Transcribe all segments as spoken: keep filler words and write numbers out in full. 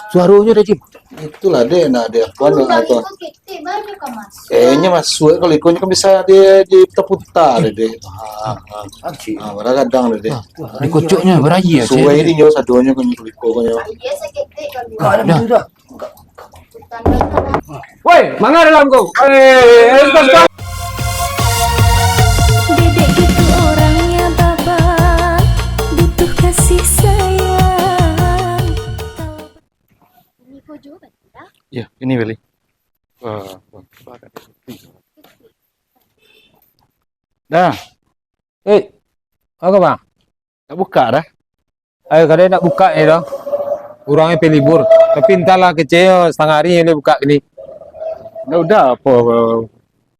Suaronyo dah, Jim. Itulah, dek, nak, dek, apa, nak, apa. Kayaknya masuk, kalau ikonyo kan bisa dia diputar-putar, dek. Ah, ah. Ah, kadang-kadang, dek. Ah, dikocoknyo baraia, Suai cik. Dia nyo sadonyo kan, iko, iko, iko. Dah. Woi, manga dalam ko. Eh, eh, eh, eh. Dedek gitu orangnya, Baba, butuh kasih sayang. Ini ko jo, Baba. Ya, ini beli. Wah, wah, coba agak dikit. Dah. Eh, apa, Bang? Nak buka dah. Ayo, kadai nak buka ni dah. Urangnyo pai libur. Tapi entahlah, keceknyo satangah ari nyo buka kini. Dah, udah apa?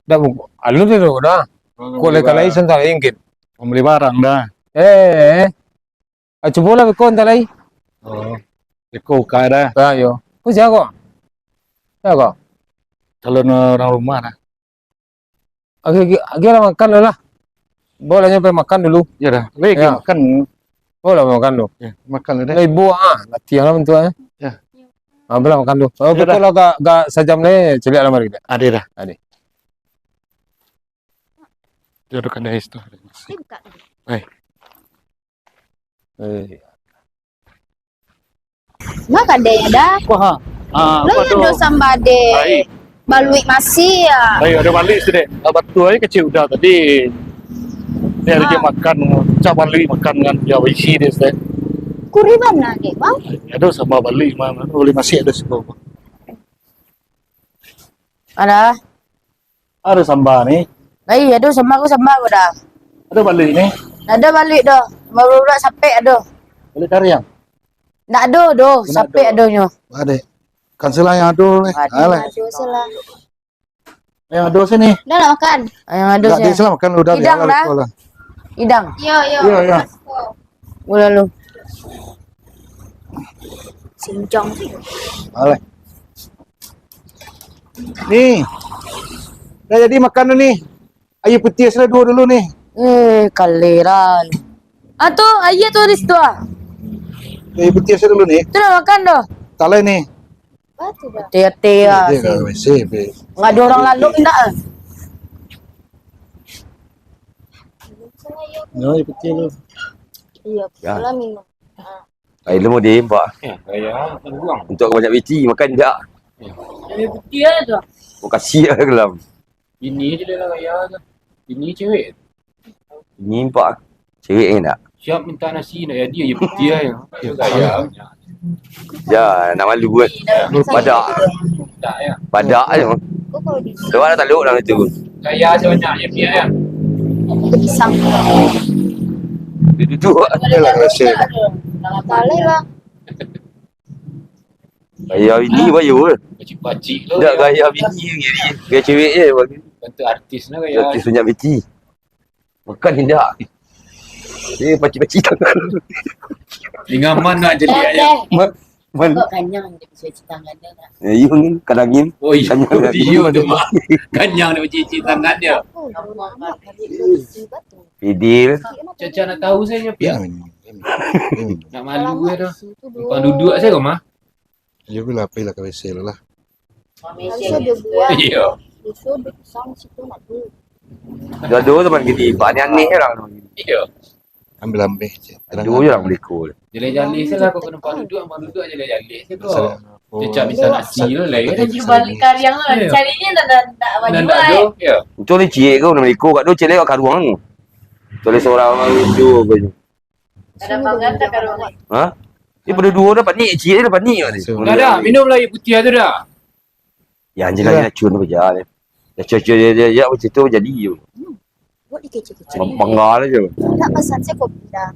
Dah bu-, alun tu dah. Kok lai talai santang ingkit. Membeli barang dah. Eh, eh. Ah, cubolah beko entah lai. Oh. Beko buka dah. Ah, yo. Kau siapa kau? Siapa kau? Calon orang rumah dah. Oke, oke, oke lah, makan dulu lah. Bawa lah nyampe makan dulu. Ya dah, lagi makan. Bawa lah makan dulu. Ya, makan dulu deh. Lah, ibu, ah, latihan lah bentuk, eh. Ya. Ah, bawa lah makan dulu. Oh, ya betul dah. Lah, gak, gak sajam ni, celiak lah mari. Ada dah. Ada. Dia ada kadai situ. Ni buka dulu. Eh. Eh. Ma kadai dah. Wah, ah, lo apa tu? Ado samba dek. Baluik masih ya. Ayo, ada balik situ, Dek. Ah, batu aja kecil udah tadi. Ni ada dia makan. Cak balik makan dengan dia isi dia, Dek. Kurang mana, Dek, Bang? Ada samba balik, mah. Boleh masih ada samba. Ada. Ado samba ni. Ai, ado samba ko, samba ko dah. Ado balik ni. Ndak ado balik doh. Baru-baru sapek ado. Balik kariang. Ndak ado doh, sapek adonyo. Ade. Kan sela yang ado ni. Ado, alah. Ado sela. Yang ado sini. Dah nak makan. Yang ado sini. Dah makan udah. Idang dah. Idang. Yo, yo. Yo, yo. Udah lu. Sinjong. Alah. Ni. Dah jadi makan tu ni. Aia putiah salah duo dulu ni. Eh, kaleran. Ah, tu, aia tu di situ ah. Aia putiah salah dulu ni. Tu nak makan tu. Talai ni. Ate-ate ah. Nggak ada orang lalu indak ah. Yo, aia putiah dulu. Iya, salah minum. Ai, lemo deh, Pak. Ya, gaya, buang. Untuk banyak biji, makan indak? Ya. Dari putiah tu. Makasih lah, kelam. Bini je lah gaya tu. Bini cewek. Bini, Pak. Cewek indak? Siap minta nasi, nak jadi aia putiah je. Ayo, gaya. Ya, nak malu buat. Padak. Tak, ya. Padak je. Sebab dah taluk dalam tu. Gaya sebanyak je, Piak, ya. Pisang. Dia duduk. Ayolah, rasa. Talai lah. Gaya bini bayu ke? Pacik-pacik tu. Tak, gaya bini je. Gaya cewek je. Bantu artis lah gaya. Artis banyak biji. Makan indak. Eh, pacik-pacik tangan. Ingaman nak jadi ayam. Ma-, man. Kok kanyang dia cuci tangan dia, nak? Eh, iyo ni, kadangin. Oh, iyo. Kanyang. Iyo tu, Mak. Kanyang dia cuci tangan dia. Pidil. Caca nak tahu saja, Piak. Ya, minum. Nak malu ke tu? Numpang duduk saja, Mah. Iyo, bila apai lah ka W C lah. Harusnya dia buang. Iya. Dosa dia pisang situ nak tu. Dua-dua tu gini, Pak, ni aneh orang tu. Iya. Ambil-ambil je. Dua je orang beli kol. Jaleh-jaleh salah kau kena Pak Duduk, Abang Duduk jaleh-jaleh je tu. Cecak misal nasi tu lah, ya. Dia balik kariang lah. Iya. Carinya dah, dah, dah. Dah, dah, ya. Itu ni cik kau nak beli kol kat tu, cik lewat karuang tu. Tulis orang itu apa je. Ada pangan tak kalau ni? Ha? Dia pada dua dah panik, cik dia dah panik kat ni. Dah, dah, minum lah air putih tu dah. Ya, anjing lah, racun apa je ni. Ya, cuak-cuak dia, dia, dia, macam tu jadi je. Hmm. Buat dikecil-kecil. Mangga je. Tak pesan saya kopi dah.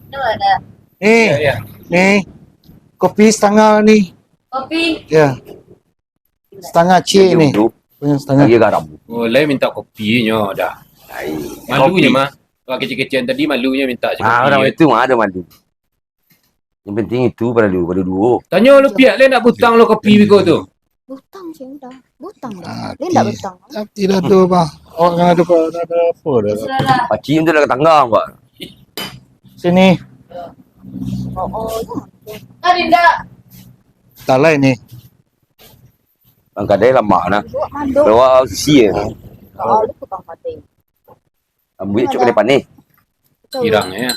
Ni ada. Ni, ya, ya. Ni. Kopi setengah ni. Kopi. Ya. Setengah cik ni. Punya setengah. Lagi garam. Oh, lain minta kopi nyo dah. Ai, malu kopi. Nyo mah. Wak kecil-kecil tadi malu nyo minta. Ah, kopi orang itu mah ada malu. Yang penting itu pada dulu, pada dulu. Tanyo lu Piak, lain nak butang lo kopi biko tu. Butang cik dah. Butang dah. Ah, lain tak butang. Tapi dah tu, Bang. Awak kan ada apa, ada apa dah. Terserah. Pakcik tu dah ketangga, Pak. Sini. Oh, oh. Kan indak. Talai ni. Ang kadai lamah nah. Buat mandok. Bawa sisi ya. Oh, lu tukang mati. Ambil cuk kena panih. Girang ya.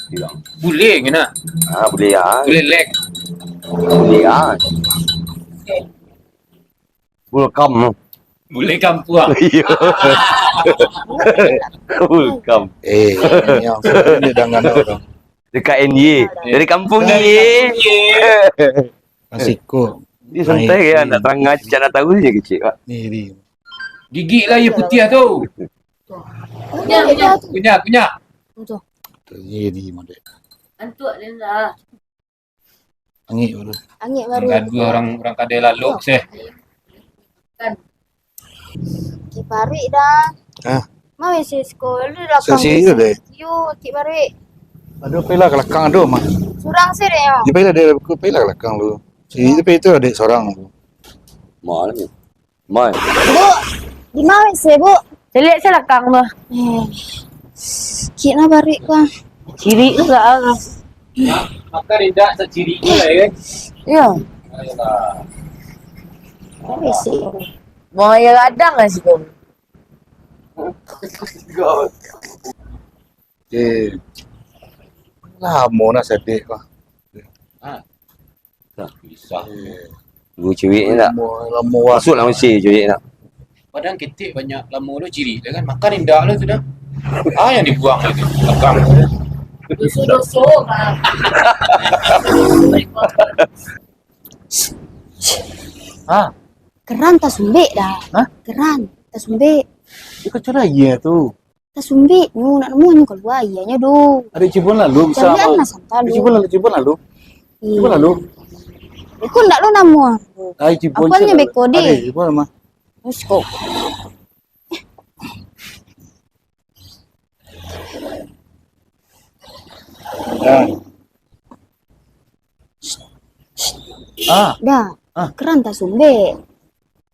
Girang. Boleh kena. Ah, boleh ya. Boleh lag. Boleh ya. Welcome. Boleh kampuang. Iya. Welcome. Eh, yang satu ni dengan orang. Dekat N Y. Dari kampung ni. Masih kok. Dia santai ya, nak terang aja, nak tahu dia kecil, Pak. Ni, ni. Gigik lah, ya, putih tu. Kunyah, kunyah. Kunyah, kunyah. Betul. Terjadi model. Antuk dia lah. Angin baru. Angin baru. Gaduah orang, orang kadai lalok seh. Kan. Kiparik dah. Hah? Mau isi sekolah dah. Sesi itu deh. Yo, kiparik. Aduh, pailah ke belakang tu, mah. Surang sih deh, ya. Dia pailah dia, pailah ke belakang tu. Si itu, itu adik seorang tu. Mana ni? Mai. Bu, di mana sih, Bu? Caliak salah kang tu. Eh, kik na barik, Bang. Cirik tu lah. Makan indak sacirik tu lah, ya. Ya. Ayolah. Barik sih. Mau air radang lah situ. Eh, lamo nak sadek, Bang. Ha. Dah, bisa. Dua cirik ni nak. Lamo, lamo, wah. Masuklah mesti cirik nak. Padahal ketek banyak lamo tu cirik dah kan. Makan indak lah tu dah. Ah, yang dibuang lagi. Akang. Doso-doso, Bang. Ha? Keran tasumbek dah. Ha? Keran tasumbek. Dia kacau lah, iya tu. Tasumbek nyo, nak namuah nyo kalua, iyanyo doh. Adik Cibun lalu bisa. Caliak lah santai. Adik Cibun lalu, Cibun lalu. Iya. Cibun lalu. Beko ndak lo namuah. Ai, Cibun. Apo nyo beko deh? Adik Cibun mah. Musko. Dah. Ah. Dah. Ah. Keran tasumbek.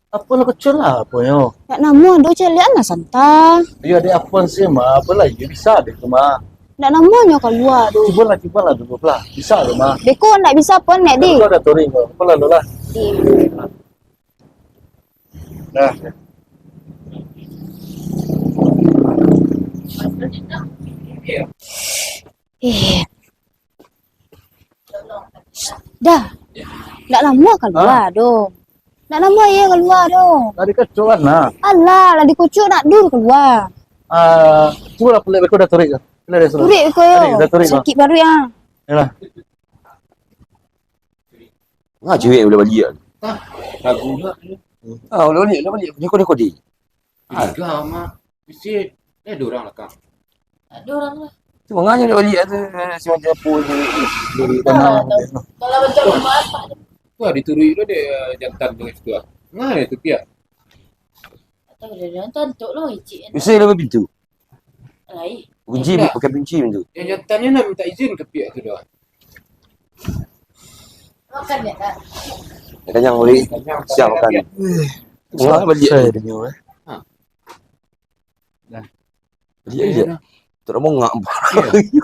Apo lah kecil lah apo nyo. Nak namuah doh, caliak lah santai. Iyo, dek apo sih, mah? Apo lah, iyo bisa dek tu, mah. Nak namuah nyo kalua doh. Cubolah, cubolah dulu lah. Bisa tu, mah. Beko ndak bisa pun, nek di. Kau dah turing kau. Apo lah, lah. Di. Nah. Eh. Dah. Ndak namuah kalua doh. Ndak namuah iyo kalua doh. Lah dikocok kan, nah. Alah, lah dikocok ndak doh kalua. Ah, cubolah pelik beko dah turik tu. Pelik dah sudah. Turik beko yo. Tadi dah turik, sakik paruik ah. Yalah. Ngah ciwek boleh baliak. Ah, lagu pula. Ah, boleh baliak, boleh baliak. Niko, niko, di. Tiga, Mak. Mesti ada orang lakang. Tak ada orang lah. Tu manganya dia balik tu, si macam apa tu. Dari tanah. Kalau macam rumah apa tu? Wah, dituruik tu dia jantan tu situ ah. Mana tu piak? Atau dia jantan tu lah, icik. Bisa dia pintu. Lai. Kunci, pakai kunci pintu. Yang jantan ni nak minta izin ke piak tu dah. Makan ya, Kak? Dah kenyang, Uli. Siap makan. Wah, balik. Saya dengar, eh. Ha. Dah. Balik aja. Dah. Tak ada mongak. Iya.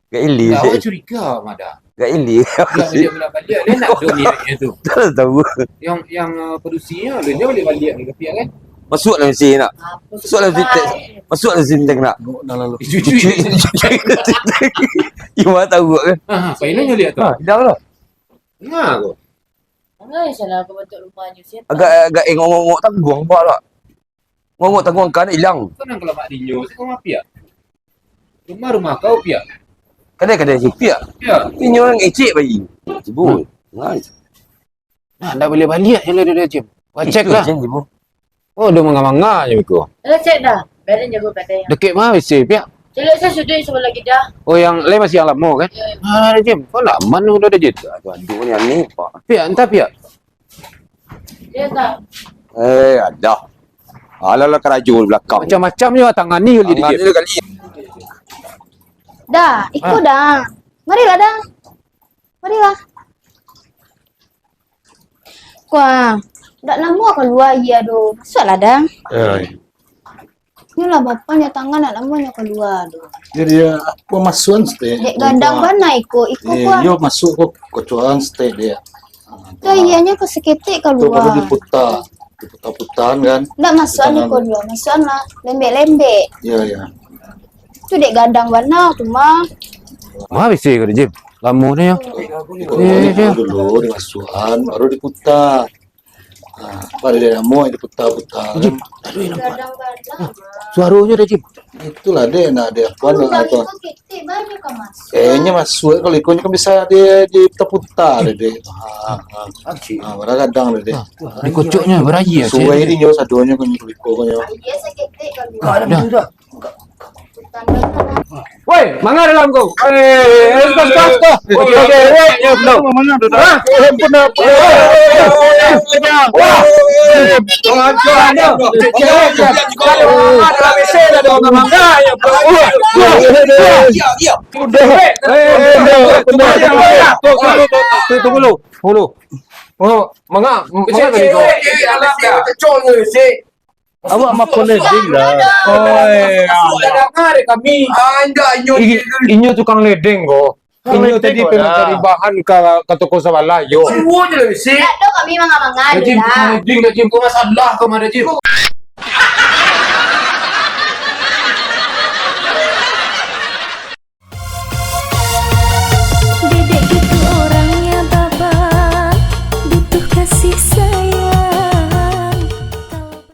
Gak ili. Awak curiga, Mada. Gak ili. Dia, dia nak balik, dia nak dua minit tu. Tak tahu. Yang, yang, uh, padusi nya, dia boleh balik ni, tapi kan? Masuklah mesin nak. Masuklah mesin tank. Masuklah mesin tank nak. Tengok dah lalu. Jujur. Ibu tahu kan? Ha, ha, final nya lihat tu. Ha, dah lah. Ngah aku. Ngah salah aku bentuk rumah je, siapa? Agak, agak, eh, ngongok-ngongok tangguang, nampak tak? Ngongok tangguang kan hilang. Kau nang kalau mak dinyo, saya kau mapiak. Rumah-rumah kau piak. Kadai-kadai je piak. Ya. Inyo orang ecek bayi. Cibun. Hmm. Ngah. Nah, ndak boleh baliak je lah dia, Jim. Wah, cek lah. Jim, Jim. Oh, dia manga-manga je beko. Dah cek dah. Biarin jago kadai. Dekat mana W C piak? Cek lah, saya sudah sebelah kita. Oh, yang lain masih yang lama kan? Ya, ya. Ah, Jim. Kau nak mana udah ada, Jim? Aduh, aduh, ni aneh, Pak. Piak, entah piak. Dia tak. Eh, ada. Alah lah karajo di belakang. Macam-macam je tangan ni kali dia. Tangan ni kali. Dah, ikut dah. Marilah dah. Marilah. Kuah, ndak namuah kalua iyo doh. Masuaklah dah. Ya. Nyo lah, bapak nyo tangan nak lamo nyo kalua tu. Jadi, yo, apo masuakan stek? Dek gadang bana iko, iko. Eh, kuah. Yo, masuk ko kocoan stek dia. Ah, tu. Iyanyo ko saketek kalua. Tu baru diputa. Diputa-puta kan. Ndak masuakan iko dulu, masuakan lah lembek-lembek. Yo, yo. Tu dek gadang bana tu mah. Mah bisi ko, Jim. Lamo ni yo. Yo, yo, yo. Dulu dimasuakan, baru diputa. Ah, pada dia lamo diputa-puta kan. Jim, aduh, nampak. Suaronyo dah, Jim. Itulah dek, nak dek apo nak apo. Kayaknya masuk, kalau ikonyo kan bisa di, diputa-puta deh, dek. Ah, ah. Ah, pada gadang deh, dek. Dikocoknyo baraia. Suai di nyo sadonyo kan iko-ikonyo. Dah. Woi, manga dalam ko. Eh, eh, stop, stop, stop. Oke, oke, oke. Hah? Ampun, ampun. Wah. Tunggu dulu, tunggu dulu. Oh, manga, manga tadi ko. Awak mako leding lah. Oi, ah. Inyo tukang leding ko. Inyo tadi pai mancari bahan ka, ka toko sabalah, yo. Suruah je lah, bisi. Dak doh, kami manga-manga je lah. Jim, tukang leding dah, Jim. Kau masalah kau mah, Jim.